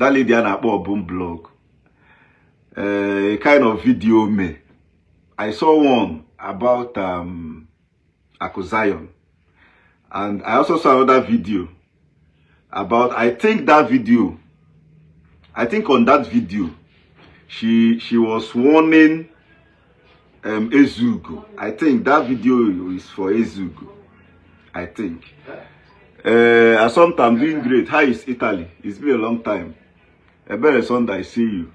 That lady a na-akpọ Obum blog, a kind of video me I saw one about Aku Zion, and I also saw another video about, I think that video, I think on that video she was warning Ezugo. I think that video is for Ezugo, I think. Assumpta, I'm doing great. How is Italy? It's been a long time. Ebere Sunday, I see you.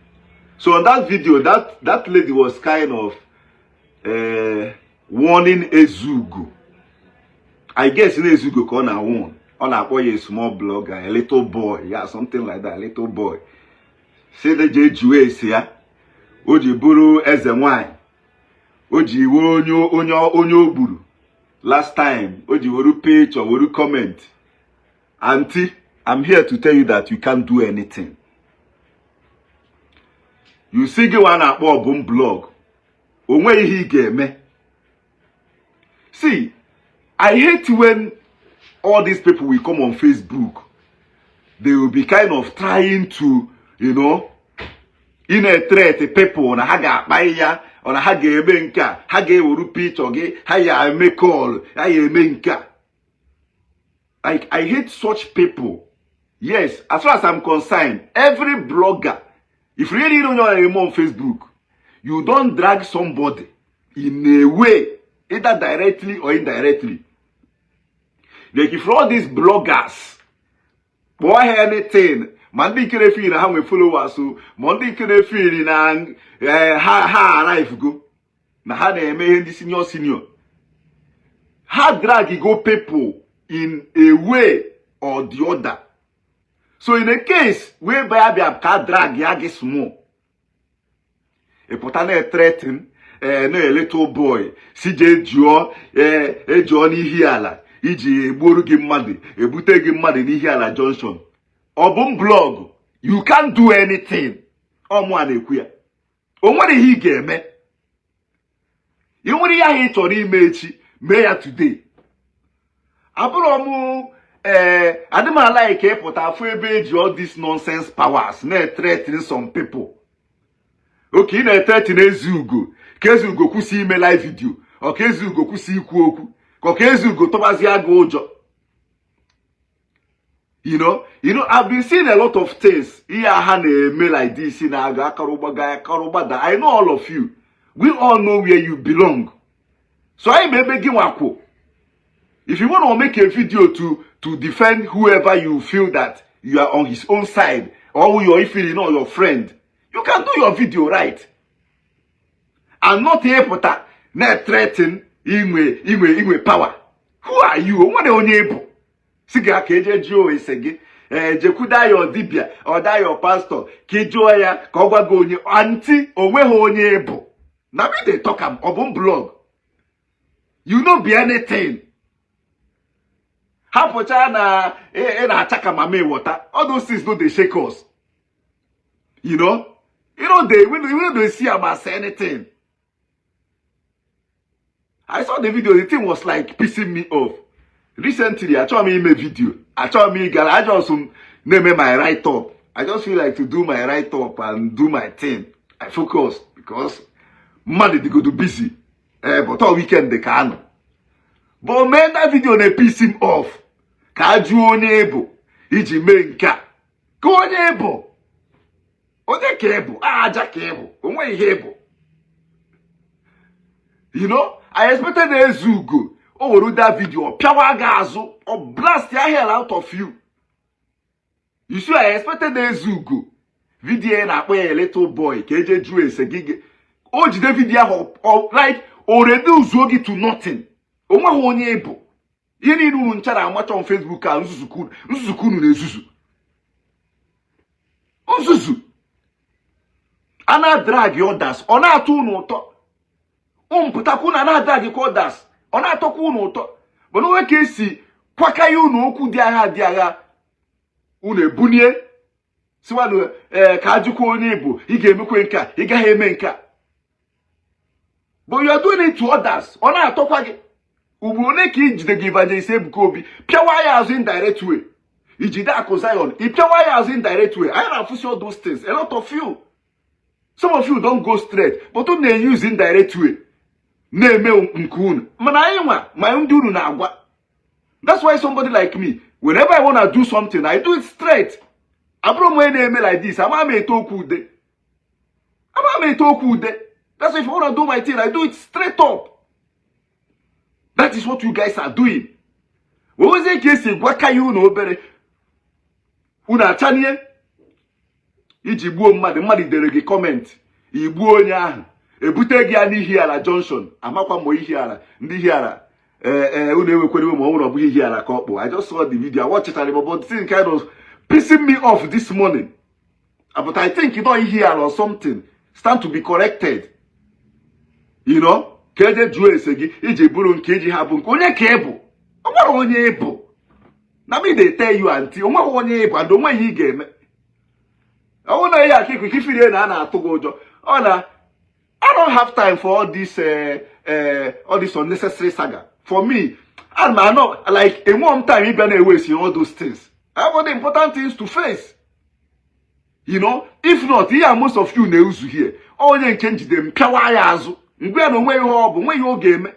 So on that video, that lady was kind of warning Ezugo. I guess in Ezugo ka ọ na-warn. Ọ na-akpọ ya a small blogger, a little boy, yeah, something like that, a little boy. Si na je jụọ ese ya, o ji bụrụ eze nwanyị, o ji were onye o gburu last time, o ji were picture, were comment. Auntie, I'm here to tell you that you can't do anything. You see, gị nwa na-akpọ Obum blog, o nweghị ihe ị ga-eme. See, I hate when all these people will come on Facebook. They will be kind of trying to ị na-threat people na ha ga-akpa ya ọ na ha ga-eme nke a, ha ga-eweru picture gị, ha ya eme call, ha ya eme nke a. Like, I hate such people. Yes, as far as I'm concerned, every blogger, if you really don't know on Facebook, you don't drag somebody in a way, either directly or indirectly. Like, if all these bloggers kpọọ ha anything, ma ndị nke na-efeel na ha nwe followers o, ma ndị nke na-efeel na ha arrive go na ha na-eme ihe ndị senior senior, ha drag go people in a way or the other. So in a case whereby abịa ka drag ya gị small, ị pụta na-threaten na a little boy, si jee jụọ, ee, ejụọ n'ihi ala iji egbuoru gị mmadụ, ebute gị mmadụ n'ihi ala junction. Obum blog, you can't do anything. Ọmụ a na-ekwu ya, o nwere ihe ị ga-eme. Ị nwere ihe ahụ ị chọrọ ime echi, mee ya today. Abụrụ m ee, adị m ala ka ịpụta afụ ebe eji all these nonsense powers na-threaten some people. Oke ị na-threaten Ezeugo ka Ezeugo kwụsị ime live video, ọ ka Ezeugo kwụsị ikwu okwu, ka ọ ka Ezeugo tọbazie gị ụjọ. You know, I've been seeing a lot of things ihe a ha na-eme like this, na-aga akarụgbaga akarụgbada. I know all of you. We all know where you belong. So anyị ma ebe gị nwakwụ. If you want to make a video to defend whoever you feel that you are on his own side, or who you're feeling or your friend, you can do your video right and not ịpụta na-threaten inwe power. Who are you? O nwere onye ịbụ si gị ka eje jụọ ese gị, ee, jekwuda ya dibịa, ọda ya pastor, ka ị jụọ ya ka ọ gwa gị onye. Auntie, onweghị onye ịbụ. Na me dey talk am. Obum blog, you no be anything. Hapụcha na ị na-acha ka mama water. All those things no dey shake us. You no dey, we no dey see am as anything. I saw the video, the thing was like pissing me off. Recently, achọrọ m ime video, achọrọ m ịgara, I just na-eme my write up. I just feel like to do my write up and do my thing. I focus because mmadụ dịgodo busy, ee, but all weekend ka anọ. But mee that video na-piss him off, ka a jụọ onye bụ iji mee nke a, ka onye bụ onye ka ị bụ aja ka ị bụ, onweghị ihe ị bụ. I expected Ezeugo o were that video, ọ pịawa gị azụ, ọ blast ya hell out of you. You see, I expected Ezeugo video na-akpọ ya a little boy ka eje jụọ ese gị, o jide video ahụ, like o reduce gị to nothing. Onweghị onye ị bụ. Ihe niile unu ncha na-amacha on Facebook a, nzuzu unu na-ezuzu nzuzu. A na-drag others, ọ na-atọ unu ụtọ. Ụmụpụtakwa unu a na-drag kwa others, ọ na-atọkwa unu ụtọ. Mana onwe ka esi kwaka ya unu okwu dị agha dị agha, unu ebunie siwanụ, ee, ka ajụkwa onye bụ ị ga-emekwe nke a, ị gaghị eme nke a. But you are doing it to others, ọ na-atọkwa gị. Ugboro ole ka ijide gị Evangelist Ebuka Obi pịawa ya azụ indirect way? Ijide Akụ Zion, ịpịawa ya azụ indirect way. Anyị na-afụsi all those things. A lot of you, some of you don go straight, but unu na-use indirect way na-eme nke unu. Mana anyị nwa ma ndị unu na-agwa. That's why somebody like me, whenever I wanna do something, I do it straight. Abụrụ m onye na-eme like this. Ama m ete okwu ude, ama m ete okwu ude. That's why if I wanna do my thing, I do it straight up. That is what you guys are doing. Wewezie ka esi gwaka ya unu obere, unu achanie iji gbuo mmadụ. Mmadụ dere gị comment, igbuo onye ahụ, ebute gị ya n'Ihiala Junction. Amakwa ma Ihiala, ndị Ihiala, ee, unu ewekwere iwe ma ọ bụrụ ọ bụghị Ihiala ka ọ kpụ. I just saw the video, I watched it, but the thing kind of pissing me off this morning. But I think Ihiala or something, stand to be corrected. Ka eje jụọ ese gị iji bụrụ nke iji ha bụ nke onye ka ị bụ. Ọ nwere onye ị bụ na me dey tell you, aunty. O nweghị onye ị bụ and onweghị ị ga-eme. Ọ bụrụ na ihe aka ikuku ifirie na a na-atụ gị ụjọ, ọ na I don't have time for all this unnecessary saga. For me, I'm not like a one time ịbịa na-ewaste all those things. I have other important things to face. If not, here most of you na-ezu here. Onye nke njide m pịawa ya azụ mgbe ya na onwe ihe ọ bụ nwe ihe ọ ga-eme.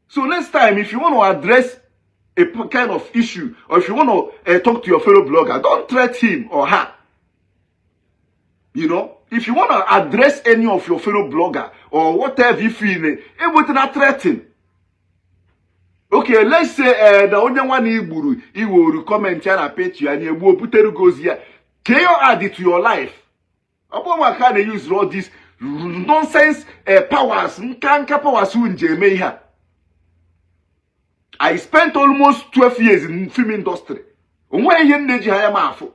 So next time, if you want to address a kind of issue or if you want to talk to your fellow blogger, don't threat him or her. If you want to address any of your fellow blogger or whatever you feel, ewetana threatening. Okay, let's say na onye nwa na igburu iworu comment ya na page ya na egbuo butere gị ozi ya ka you add to your life. Ọ bụrụ maka a na-use all these nonsense powers, nka nka powers unu ji eme ihe a. I spent almost 12 years in film industry. Onweghị ihe m na-eji ha ya ma afụ.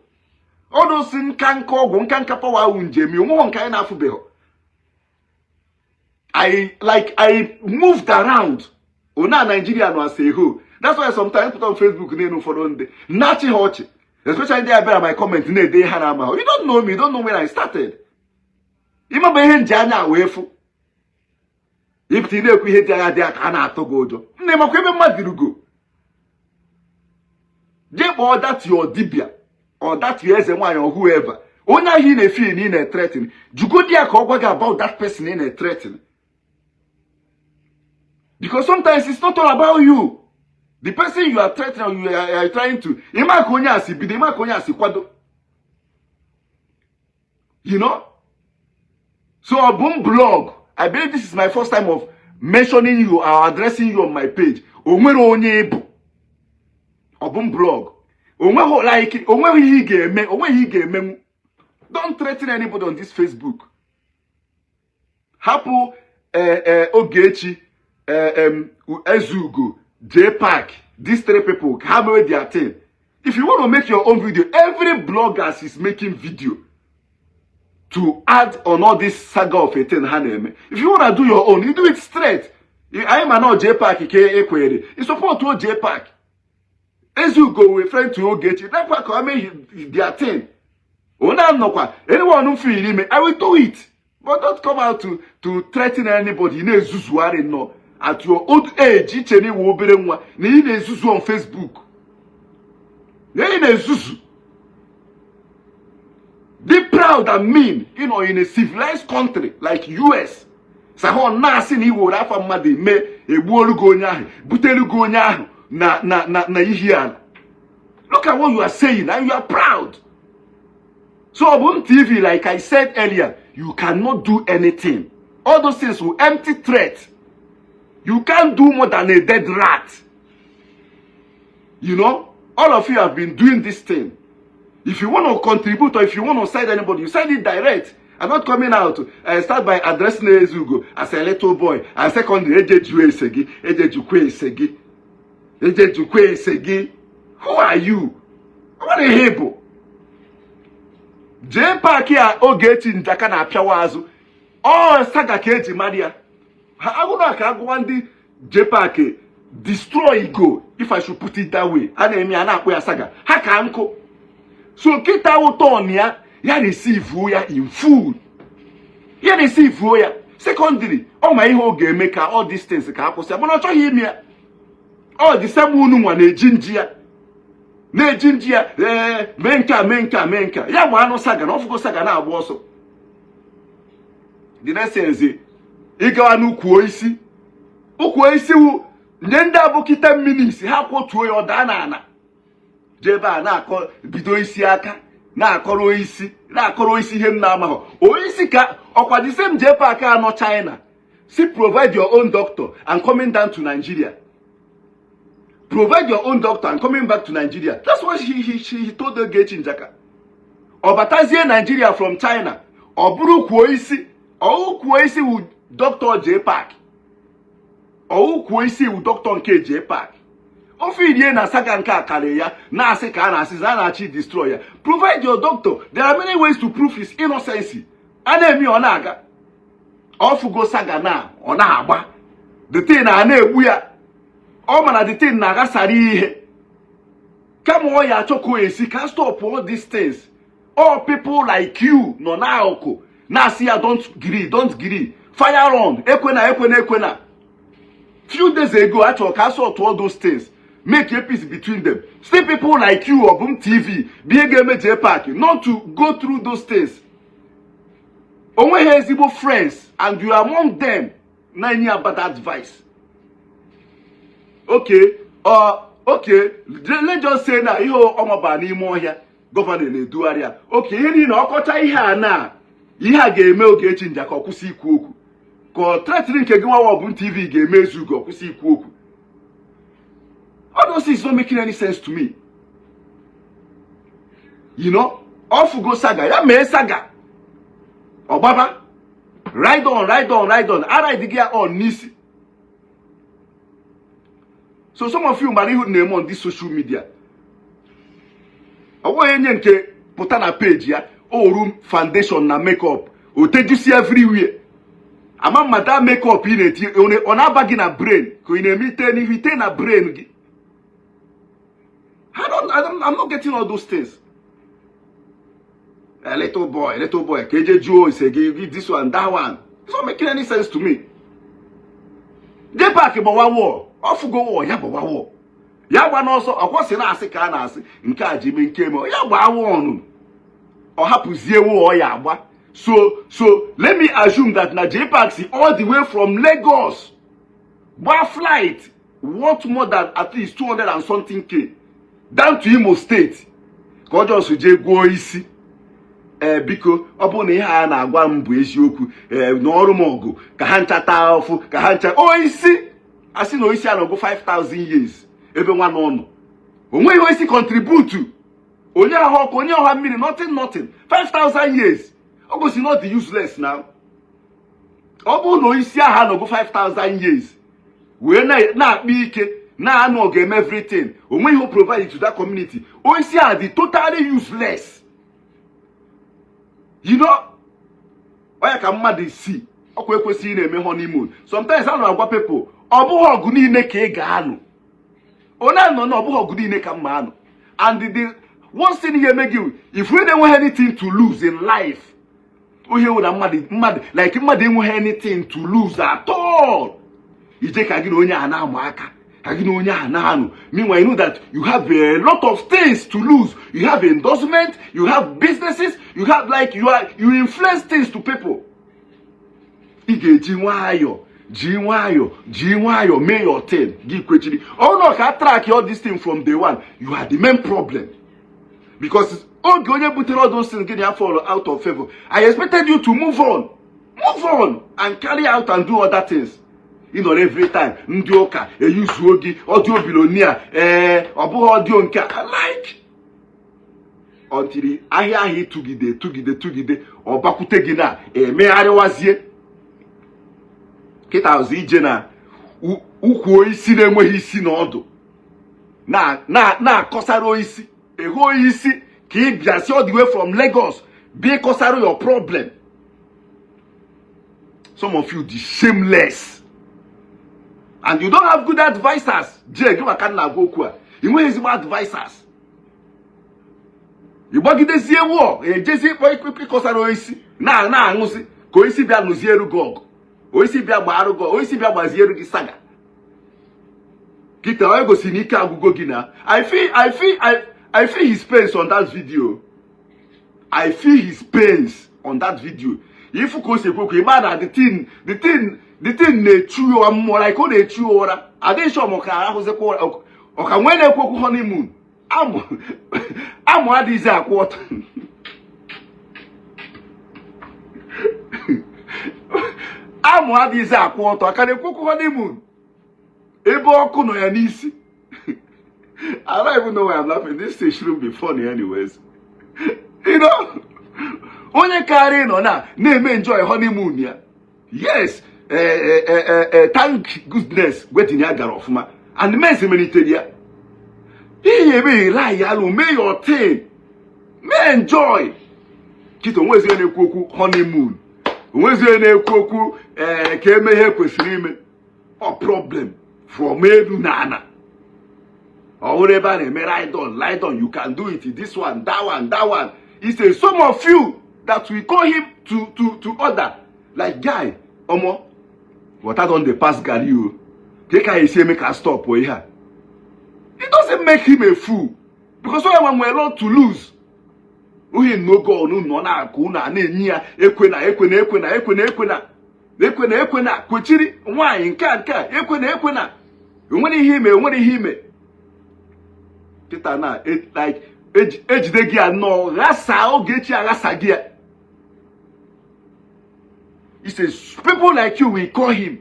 Ọdụsị nka nka ọgwụ nka nka power ahụ njem onweghị nke anyị na-afụbeghị. I like I moved around ona Nigeria no as a whole. That's why sometimes put on Facebook na-enu ụfọdụ ndị na-achị ha ọchị, especially ndị a bịara my comment na-ede ha na ama. You don't know me, you don't know when I started. Ịmaba ihe nji anya wee fụ ịpụta ị na-ekwu ihe dị anya dị ka a na-atụ gị ụjọ. Nne, makwa ebe mmadụ rugo, jee kpọọ that your dibia or that your eze nwaanyị or whoever, onye ahụ ị na-efi na ị na-ethreaten. Jugodi ya ka ọ gwa gị about that person ị na-ethreaten, because sometimes it's not all about you. The person you are threatening or you are trying to, ịma ka onye a si bido, ịma ka onye a si kwado. So Obum Blog, I believe this is my first time of mentioning you or addressing you on my page. O nwere onye ị bụ. Obum Blog, onweghị like onweghị ihe ị ga-eme, onweghị ihe ị ga-emenwu. Don't threaten anybody on this Facebook. Hapụ ee Ogechi, Ezugo, J Park, these three people ka ha mewe their thing. If you want to make your own video, every bloggers is making video to add on all this saga of a thing ha na-eme. If you want to do your own, you do it straight. Anyị ma na J Park ka ekwere i support o J Park. Ezugo we friend to Ogechi lekwa ka o mee their thing. Onye anọkwa anyone feel ime, I will do it, but don't come out to threaten anybody. Na-ezuzugharị nnọọ at your old age, iche na iwe obere nwa na ị na-ezuzu on Facebook na ị na-ezuzu. Be proud and mean in a civilized country like US sahọ na-asị na iwere afa mmadụ eme egbuolu gị onye ahụ, butere gị onye ahụ na Ihiala. Look at what you are saying and you are proud. So Obum TV, like I said earlier, you cannot do anything. All those things will empty threat. You can't do more than a dead rat. All of you have been doing this thing. If you want to contribute or if you want to side anybody, you side it direct. I'm not coming out. I start by addressing Ezugo as a little boy. And secondly, eje jụọ ese gị, eje jụkwa ese gị, eje jụkwa ese gị. Who are you? What a bụ? Jee Park a Ogechi njaka na-apịawa azụ. Ọ saga ka eji mara ya. Ha agụrụ ka agụwa ndị J Park destroy go, if I should put it that way. A na-eme ya na-akpọ ya saga. Ha ka nkụ. So kịta ụtọ ya ya receive ya in full, ya receive ya. Secondary, ọ ma ihe ọ ga-eme ka all these things ka akwụsị, mana ọ chọghị ime ya. Ọ dị same unu nwa na-eji nji ya. Na-eji nji ya, ee, mee nke a, mee nke a, mee nke a. Ya gba anụ saga na ọfụgo saga na-agba ọsọ. The next thing is ịgawa n'ukwu isi, ukwu isi wu nye ndị abụki 10 minutes, ha kwọtuo ya, ọ daa n'ala. Jee ebe a na-akọ, bido isi aka na-akọrọ isi, na-akọrọ isi ihe m na-amaghọ onyeisi ka ọkwa. The same JPAC anọ China si provide your own doctor and coming down to Nigeria, provide your own doctor and coming back to Nigeria. That's what he told Ogechi Njaka. Ọ batazie Nigeria from China, ọ bụrụ kwuo isi, ọwụ kwuo isi wu doctor JPAC, ọwụ kwuo isi wu doctor nke JPAC. Ofe irie na saga nke a karịrị ya, na-asị ka a na-asị a na-achị destroy ya. Provide your doctor. There are many ways to prove his innocence. A na-eme, ọ na-aga ọfụgo saga na ọ na-agba. The thing a na-egbu ya, ọ mana the thing na-aghasara ihe kama ọ ya achọ ka o esi ka stop all these things. All people like you nọ n'akụkụ na-asị ya, "Don't gree, don't gree, fire on, ekwena, ekwena, ekwena." Few days ago, achọrọ ka sort all those things, make a peace between them. Still people like you, Obum TV, bụ ihe ga-eme JPAC not to go through those things. Onweghị ezigbo friends and you are among them na-enye ya bad advice. Okay, okay, let's just say na ihe ọmaba n'ime ọhịa, governor na-edugharị ya. Okay, ihe niile ọkọcha ihe a na ihe a ga-eme Ogechi Njaka ọ kwụsị ikwu okwu, ka ọ threatening nke gị nwa Obum TV ga-eme ezu ka ọ kwụsị ikwu okwu. All those things not making any sense to me. Ọfụgo saga ya, mee saga ọgbaba, ride on, ride on, ride on, aride gị ya on n'isi. So some of you mara ihu na-eme on this social media. Ọ bụghị onye nke pụta na page ya oru foundation na makeup o tejusi everywhere. Ama mmata makeup ị na-eti, ọ na-aba gị na brain ka ị na-eme ite n'ihu ite na brain gị. I don't, I'm not getting all those things. A little boy, little boy, ka eje jụọ ose gị, this one, that one. It's not making any sense to me. JPAC gbawa wọọ, ọfụgo wọọ ya, gbawa wọọ ya, gba n'ọsọ. Ọkwọsị na-asị ka a na-asị nke a ji eme nke eme ya, gbaa wọọ, ọ hapụzie wọọ ya agba. So let me assume that na JPAC si all the way from Lagos gba flight worth more than at least 200 and something k down to Imo State ka ọ just jee gwuo isi. Ee, biko, ọ bụrụ na ihe a na-agwa m bụ eziokwu, ee, n'ọrụ m ọgụ ka ha ncha taa ọfụ, ka ha ncha o isi a sị na oisi anọgụ 5000 years ebe nwa nọ nọ, o nweghị oisi contribute onye ahụ ọkụ, onye ọha mmiri, nothing, nothing. 5000 years, ọ gosi not the useless now. Ọ bụrụ na oisi ahụ anọgụ 5000 years wee na-akpa ike, na-anụ ọgụ, eme everything, o nweghị o provide to that community, oisi ahụ dị totally useless. Ọ ya ka mmadụ si ọkwa ekwesịghị na-eme honeymoon. Sometimes a na-agwa people, ọ bụghị ọgụ niile ka ị ga-anụ. Onye anọ na ọ bụghị ọgụ niile ka mma anụ. And the one thing ihe eme gị, if we don't anything to lose in life, ohe wụ na mmadụ like mmadụ enweghị anything to lose at all, ije ka gị na onye a na-amụ aka, ka gị na onye a na-anụ. Meanwhile, you know that you have a lot of things to lose. You have endorsement, you have businesses, you have, like, you are, you influence things to people. Ị ga-eji nwayọ, ji nwayọ, ji nwayọ mee your thing. Gị kwechiri ọ nọ ka track all this thing from day one. You are the main problem, because oge onye butere all those things, gị na fall out of favor. I expected you to move on, move on and carry out and do other things. Ị nọrọ every time ndị ụka eyuzuo gị audio billionaire. Ee, ọ bụghị audio nke a, like, until ahịa ahụ ịtụgide tụgide tụgide, ọ bakwute gị na emegharịwazie kịta ọzọ, ije na ukwu isi na-enweghị isi na ọdụ na-akọsara isi egho isi ka ị bịa si all the way from Lagos bịa ịkọsara your problem. Some of you dị shameless and you don't have good advisers. Jee gị maka nna agwa okwu a, ị nweghị ezigbo advisers. Ị gbagidezie wụọ ejezi ịkpọ ịkọsara isi na na-aṅụzi ka oisi bịa nụzieru gị ọgụ, oisi bịa gbaarụ gị, oisi bịa gbazieru gị saga. Kịta onye gosi na ike agwụgo gị na I feel I feel I I feel his pains on that video. I feel his pains on that video. Ifu ka o si ekwu okwu, ịma na the thing na-echu ya mmụọ, like ọ na-echu ya ụra. Adịghị sure ma ọ ka ahụzikwa ụra, ọ ka nwee na-ekwu okwu honeymoon. Amụ amụ adịghịzi akwụ ọtọ. Amụ adịghịzi akwụ ọtọ, aka na-ekwu okwu honeymoon ebe ọkụ nọ ya n'isi. I don't even know why I'm laughing. This thing shouldn't be funny anyways. Onye karị nọ na na-eme enjoy honeymoon ya. Yes, thank goodness wedding ya gara ọfụma and mens melitere ya. Ihe eme lie ya alụ, mee your thing, mee enjoy. Kịta onwezi onye na-ekwu okwu honeymoon, onwezi onye na-ekwu okwu ee ka eme ihe kwesịrị ime. Ọ problem from elu na ana. Ọ hụrụ ebe a na-eme ride on, ride on, you can do it, this one, that one, that one. He say some of you that we call him to order, like, guy, omo, water don dey pass garri o, ka ka esi eme ka stop ihe a. It doesn't make him a fool, because onye nwe nwere lot to lose. Ohe n'oge ọnụ nọ na-akụ unu a na-enye ya ekwe na ekwe na ekwe na ekwe na ekwe na ekwe na ekwe na kwechiri nwaanyị nke a nke a ekwe na ekwe na onwere ihe ime, onwere ihe ime. Kịta na like ejide gị ya nnọọ ghasa Ogechi aghasa gị ya. He says people like you will call him,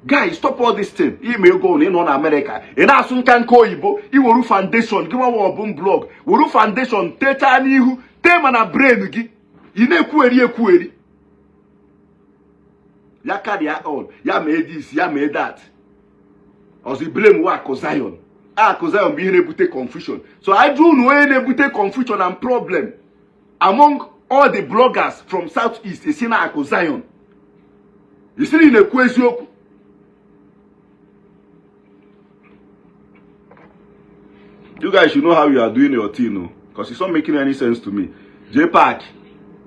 guy, stop all this thing. Ime ego na ị nọ na Amerịka, ị na-asụ nka nka oyibo, iweru foundation gị nwa ọbụ blog, weru foundation techaa n'ihu tee ma na brain gị, ị na-ekwugheri ekwugheri ya carry on, ya mee this, ya mee that. Ọzọ blame wa Akụ Zion. Akụ Zion bụ ihe na-ebute confusion. So I do unu onye na-ebute confusion and problem among all the bloggers from South East, esi na Akụ Zion isiri na-ekwu eziokwu. You guys should know how you are doing your thing, no? Because it's not making any sense to me. JPAC,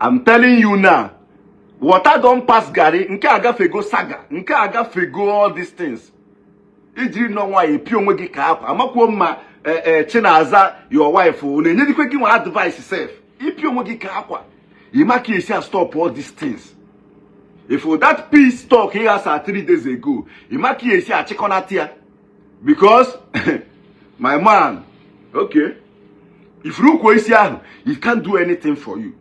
I'm telling you now, water don pass garri, nke agafego saga, nke agafego all these things. Ijiri nọ nwaanyị pịa onwe gị ka akwa amakwuo mma. Chinaza, your wife na-enyedikwe gị nwa advice sef. Ịpịa onwe gị ka akwa, ịma ka esi a stop all these things. If that peace talk he has 3 days ago, ịma ka esi achịkọnata ya, because my man, okay, ifuru ukwu isi ahụ, he can't do anything for you.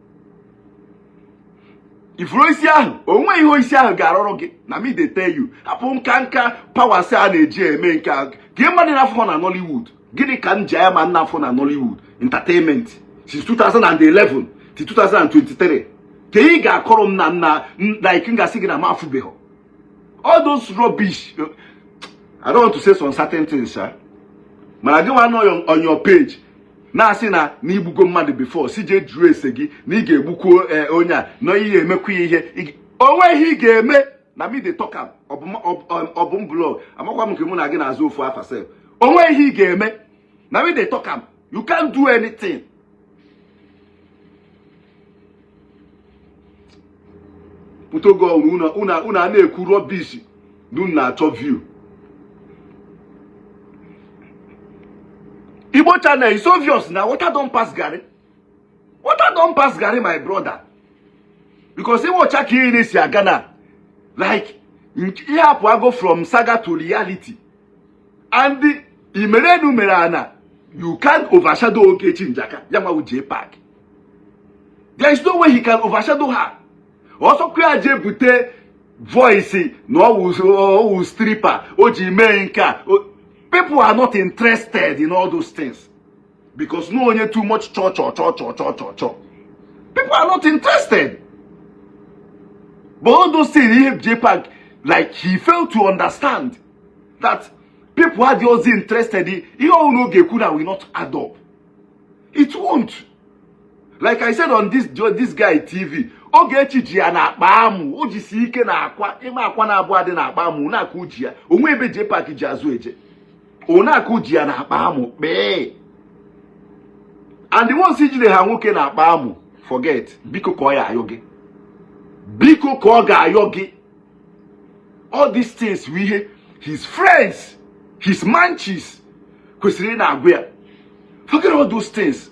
Ifuru isi ahụ, onwe ihe isi ahụ ga-arụrụ gị. Na me dey tell you, hapụ nka nka powers a na-eji eme nke a ka mmadụ na-afọ na Nollywood. Gịnị ka m ji anya ma nna afọ na Nollywood entertainment since 2011 to 2023 ka ị ga-akọrọ m na nna like m ga-asị gị na m afụbeghị all those rubbish? I don't want to say some certain things, sir. Mana gị nwa nọ on your page na-asị na na igbugo mmadụ before, si jee jụọ ese gị na ị ga-egbukwuo onye a na ihe emekwa ihe onwe ihe ị ga-eme. Na me dey talk am, ọbụ m blog amakwa m nke mụ na gị na-azụ ofu afa sef. Onwe ihe ị ga-eme, na me dey talk am. You can't do anything. Pụtogo unu a na-ekwu rubbish na unu na-achọ view. Igbo channel is obvious na water don pass garri. Water don pass garri, my brother, because ịwọcha ka ihe na-esi aga na like ihe apụ from saga to reality and imerenu mere ana. You can't overshadow Ogechi Njaka ya nwa JPAC. There is no way he can overshadow her. Ọsọkwa ya jee bute voice na ọwụ stripper o ji mee nke a. People are not interested in all those things because no onye too much cho cho cho cho cho cho cho. People are not interested. But all those things ihe JPAC, like, he failed to understand that people are just interested in ihe ọhụrụ oge ekwu na will not add up. It won't. Like I said on this guy TV, Ogechi ji ya na akpa amụ, o jisi ike na akwa ịma akwa na-abụ adị na akpa amụ na-akụ ji ya onwe ebe JPAC ji azụ eje onakụ ji ya na akpa amụ kpee. And the ones ijide ha nwoke na akpa amụ, forget. Biko ka ọ ya ayọ gị, biko ka ọ ga-ayọ gị. All these things wụ ihe his friends, his manches kwesịrị ị na-agwa ya. Forget all those things.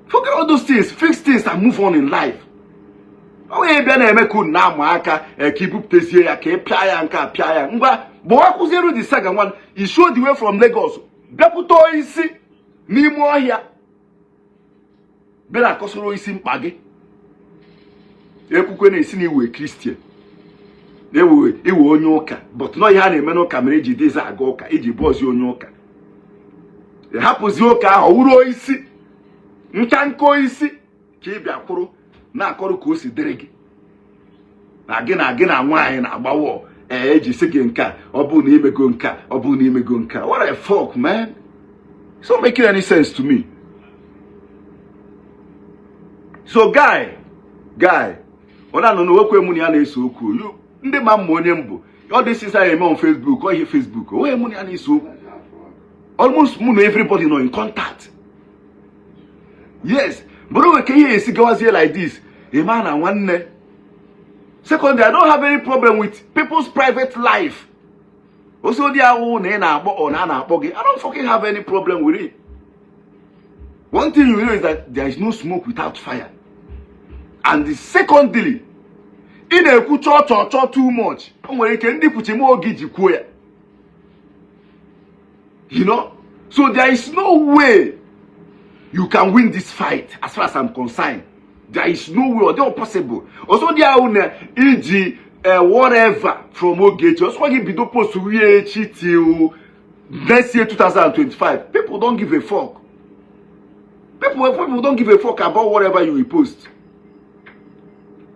Forget all those things. Fix things and move on in life. Onye bịa na-eme ka unu na-ama aka ka ibupụtazie ya ka ị pịa ya nke a pịa ya ngwa gbawakụziere the saga nwan i show the way from Lagos bịakwute isi n'ime ọhịa bịa na-akọsoro isi mkpa gị ekwukwe na-esi na ị wụ Christian ị wụ onye ụka but nọ ihe a na-eme n'ụka mere iji dịza aga ụka iji bụọzi onye ụka ị hapụzi ụka ahụ wuru isi nka nkọ isi ka ị bịa kwụrụ na-akọrọ ka o si dịrị gị na gị na gị na nwaanyị na-agbawo ee eji sị gị nke a ọ bụ na imego nke a ọ bụ na imego nke a. What a fuck, man. It's not making any sense to me. So guy ọ na-anọ na okwe mụ na ya na-ese okwu. Ndị ma mma onye mbụ all this is I eme on Facebook ọ ihe Facebook onye mụ na ya na-ese okwu. Almost mụ na everybody nọ in contact. Yes, but o ka ihe esi gawazie like this, ị ma na nwanne. Secondly, I don't have any problem with people's private life. Oso dị ahụ na ị na-akpọ ọ na a na-akpọ gị, I don't fucking have any problem with it. One thing you know is that there is no smoke without fire. And the secondly, ị na-ekwu chọọ chọọ chọọ too much. O nwere ike ndị kwuchi m oge ji kwuo ya. You know? So there is no way you can win this fight as far as I'm concerned. There is no way, or they possible. Also, there are na iji whatever from Ogechi. Also, gị bido post rie echi till next year 2025. People don't give a fuck. People don't give a fuck about whatever you will post.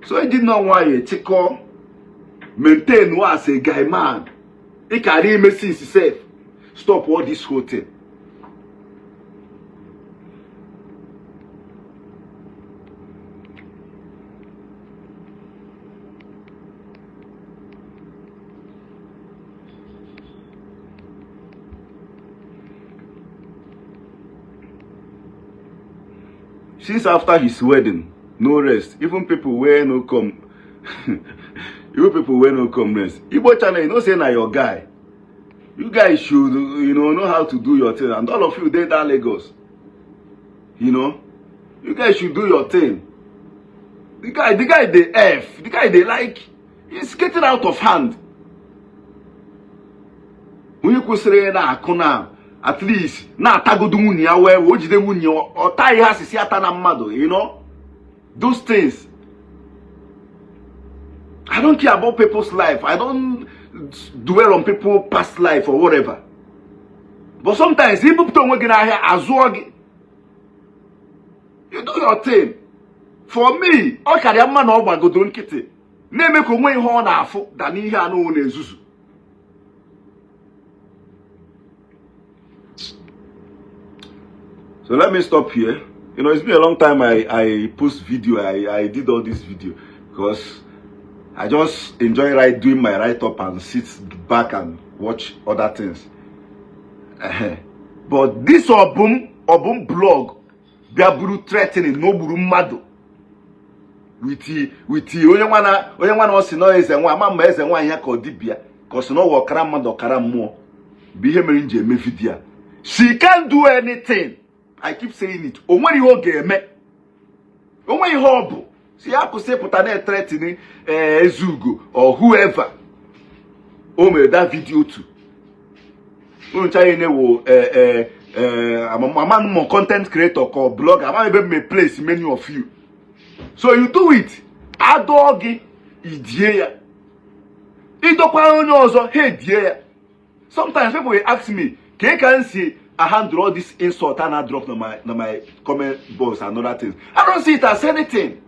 So I did not want you chịkọ maintain as a guy man. Ị kara ime since sef. Stop all this whole thing. Since after his wedding, no rest. Even people wey no come, even people wey no come rest. Igbo channel, you know say na your guy. You guys should, you know how to do your thing. And all of you dey that Lagos. You know, you guys should do your thing. The guy dey F. The guy dey like, it's getting out of hand. Onye kwesịrị na-akụ na at least na-atagodo nwunye ya wee o jide nwunye ọ taa ihe asịsị ata na mmadụ, you know those things. I don't care about people's life. I don't dwell on people's past life or whatever. But sometimes ibupụta onwe gị n'ahịa azụọ gị. You do your thing. For me, ọ karịa mma na ọ gbagodo nkịtị na-eme ka onwe ihe ọ na-afụ da n'ihe anụ na-ezuzu. So let me stop here. You know, it's been a long time I post video. I did all this video because I just enjoy doing my write-up and sit back and watch other things. But this Obum blog, bịa buru threatening na o gburu mmadụ with onye nwana ọ sị na eze nwa ama ma eze nwaanyị ya ka ọ dibịa ka ọ sị na ọ wụ ọkara mmadụ ọkara mmụọ bụ ihe mere m ji eme video a. She can't do anything. I keep saying it. O nwere ihe ọ ga-eme. O nwere ihe ọ bụ. Si ya kwụsị pụta na threatening Ezeugo or whoever. O mere that video too. Unu ncha niile wụ ama m content creator ka ọ blogger ama ebe m place many of you. So you do it. Adọọ gị idie ya. Ịdọkwa onye ọzọ ha edie ya. Sometimes people will ask me, ka m si I handle all this insult and I drop na my comment box and other things. I don't see it as anything.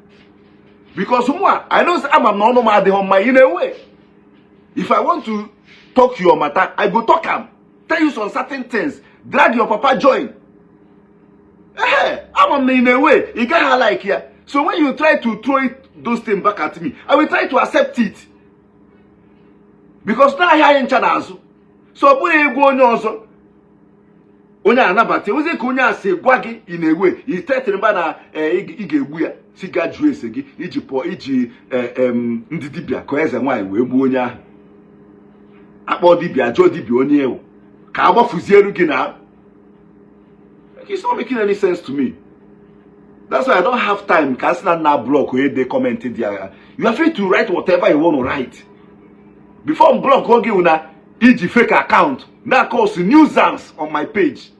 Because I know I'm not normal in a way. If I want to talk your matter, I go talk am. Tell you some certain things. Drag your papa join. I'm in a way. You get like here. So when you try to throw those things back at me, I will try to accept it. Because now I hear ncha. So bụrụ egwu onye ọzọ onye anabata ozi ka onye a si gwa gị ị na-ewe itetịrị mba na ị ga-egbu ya si ga jụọ ese gị iji pụọ iji ndị dibịa ka eze nwaanyị wee gbuo onye ahụ akpọ dibịa jụọ dibịa onye ewu ka a gbafuzielu gị na It's not making any sense to me. That's why I don't have time ka asị na na block onye de comment there. You are free to write whatever you want to write. Before m block oge wụ na iji fake account na cause nuisance on my page.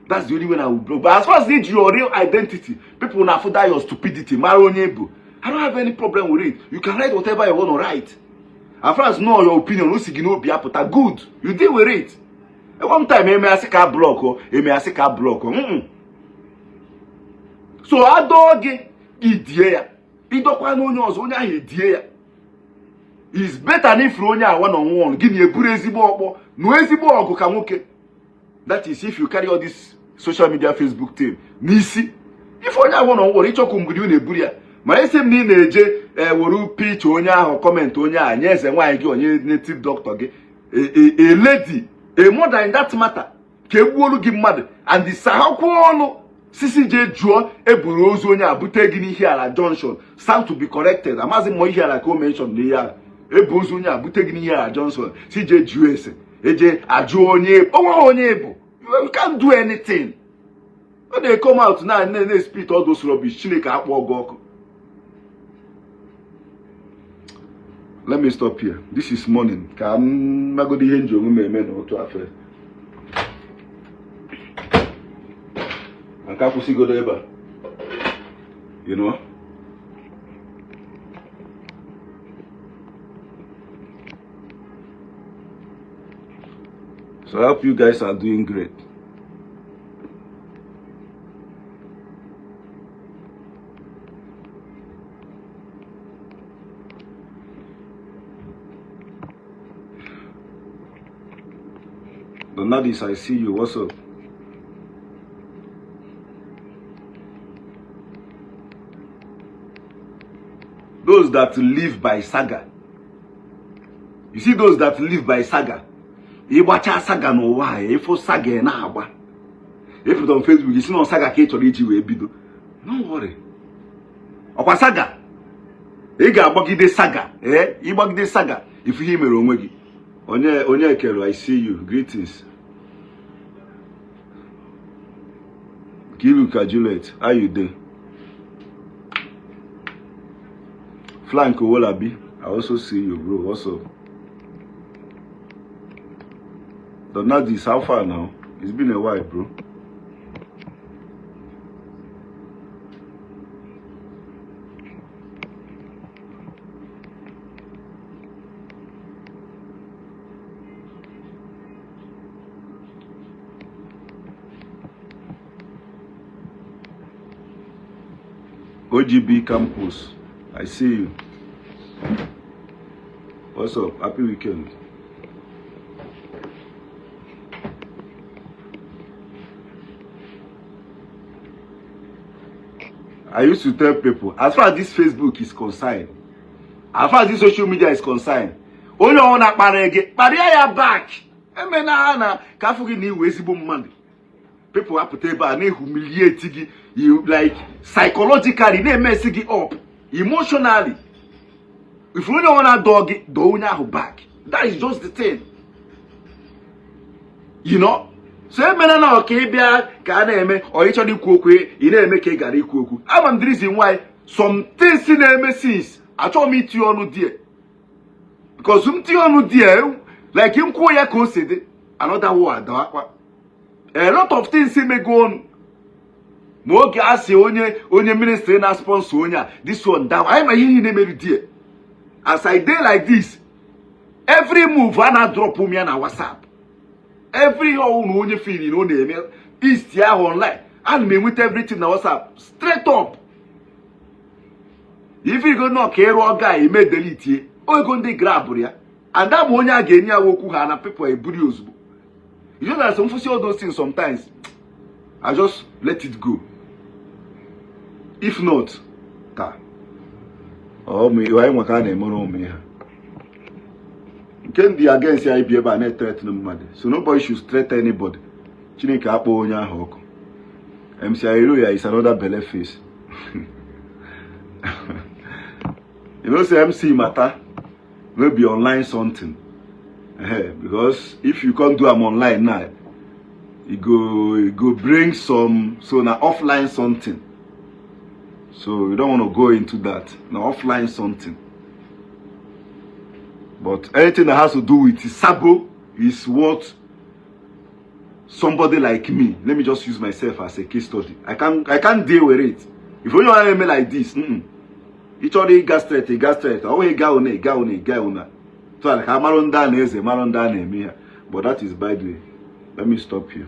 That's the only way I will block. But as far as iji your real identity, people na afụ that your stupidity, mara onye bụ. I don't have any problem with it. You can write whatever you want to write. As far as know your opinion, o si gị n'obi apụta, good. You deal with it. One time eme asị ka block, eme asị ka block. So adọọ gị idie ya, ịdọkwa na onye ọzọ, onye ahụ edie ya. Is better na ifuru onye a one on one, gị na-eburu ezigbo ọkpọ na ezigbo ọgụ ka nwoke. That is if you carry all this social media Facebook thing n'isi. If onye ahụ one on one, ịchọkwu mgbe ị na-eburu ya. Ma isi m na ị na-eje were picture onye ahụ, comment onye ahụ, nye eze nwaanyị gị, onye native doctor gị, a lady, a mother in that matter, ka egbuolu gị mmadụ and sahakwa ọnụ sisi jee jụọ eburu ozu onye a bute gị n'Ihiala junction, stand to be corrected. Amaghị m Ihiala ka o mention n'ihe a ebu ozu onye a bute gị n'Ihiala junction, si jee jụọ ese, eje ajụ onye onwe onye bụ. You can't do anything. Ọ na come out na na spit all those rubbish. Chineke akpọ gị ọkụ. Let me stop here. This is morning. Ka m magodo ihe nji onwe m eme n'otu afọ. Nke akwụsịgodo ebe a. You know? So I hope you guys are doing great. Donadis, I see you. What's up? Those that live by saga. You see those that live by saga. Ịgbacha saga n'ụwa a, ịfụ saga ị na-agba. Ịpụta on Facebook, isi na saga ka ị chọrọ iji wee bido. No worry. Ọkwa saga. Ị ga-agbagide saga. Ịgbagide saga. Ifu ihe i mere onwe gị. Onye onye ekelu, I see you. Greetings. Kiluka Juliet, how you dey? Flank Owolabi, I also see you, bro. What's up? Donadis, how far now? It's been a while, bro. OGB Campus, I see you. What's up? Happy weekend. I used to tell people, as far as this Facebook is concerned, as far as this social media is concerned, onye ọ na-akparị gị, kparịa ya back. Emena ha na ka afọ gị na iwe ezigbo mmadụ. People apụta ebe a na-ehumiliate gị, you like psychologically na-emesi gị up emotionally. If onye ọ na-adọ gị, dọọ onye ahụ back. That is just the thing. You know? So emena na ọka ịbịa ka a na-eme ọ ịchọrọ ikwu okwu, ị na-eme ka ị gara ikwu okwu. Ama m the reason why some things na-eme since achọghị m itinye ọnụ die, because m tinye ọnụ die like m kwuo ya ka o si dị, another word akwa. A lot of things emego ọnụ ma oge a sị onye onye ministry na sponsor onye a, this one down. Anyị ma ihe niile mere die. As I dey like this, every move a na-drop m ya na WhatsApp, every ihe ọwụ na onye feel na ọ na-eme east ahụ online, ana m enweta everything na WhatsApp straight up. If you go nọ ka ịrụọ ga eme delete ego ndị grabụrụ ya, and that bụ onye a ga-enye ya okwu ha na people eburi ozugbo. You know that some see all those things sometimes I just let it go. If not, ka anyị nwa ka a na-emere ụmụ ihe nke ndị against anyị bi ebe a na-ethreaten mmadụ. So nobody should threaten anybody. Chineke akpọ onye ahụ ọkụ. MC Ayeloya is another belle face. You know say MC matter no be online something. Because if you can't do am online now, E go bring some, so na offline something, so we don't want to go into that. Na offline something, but anything that has to do with sabo is what somebody like me, let me just use myself as a case study, I can't deal with it. If onye ọna eme like this, Ị chọrọ ịga straight, ịga straight. Ọ bụghị ịga una, ịga una, ịga una so ka marụ ndị a na-eze, marụ ndị a na-eme ya. But that is by the way. Let me stop here.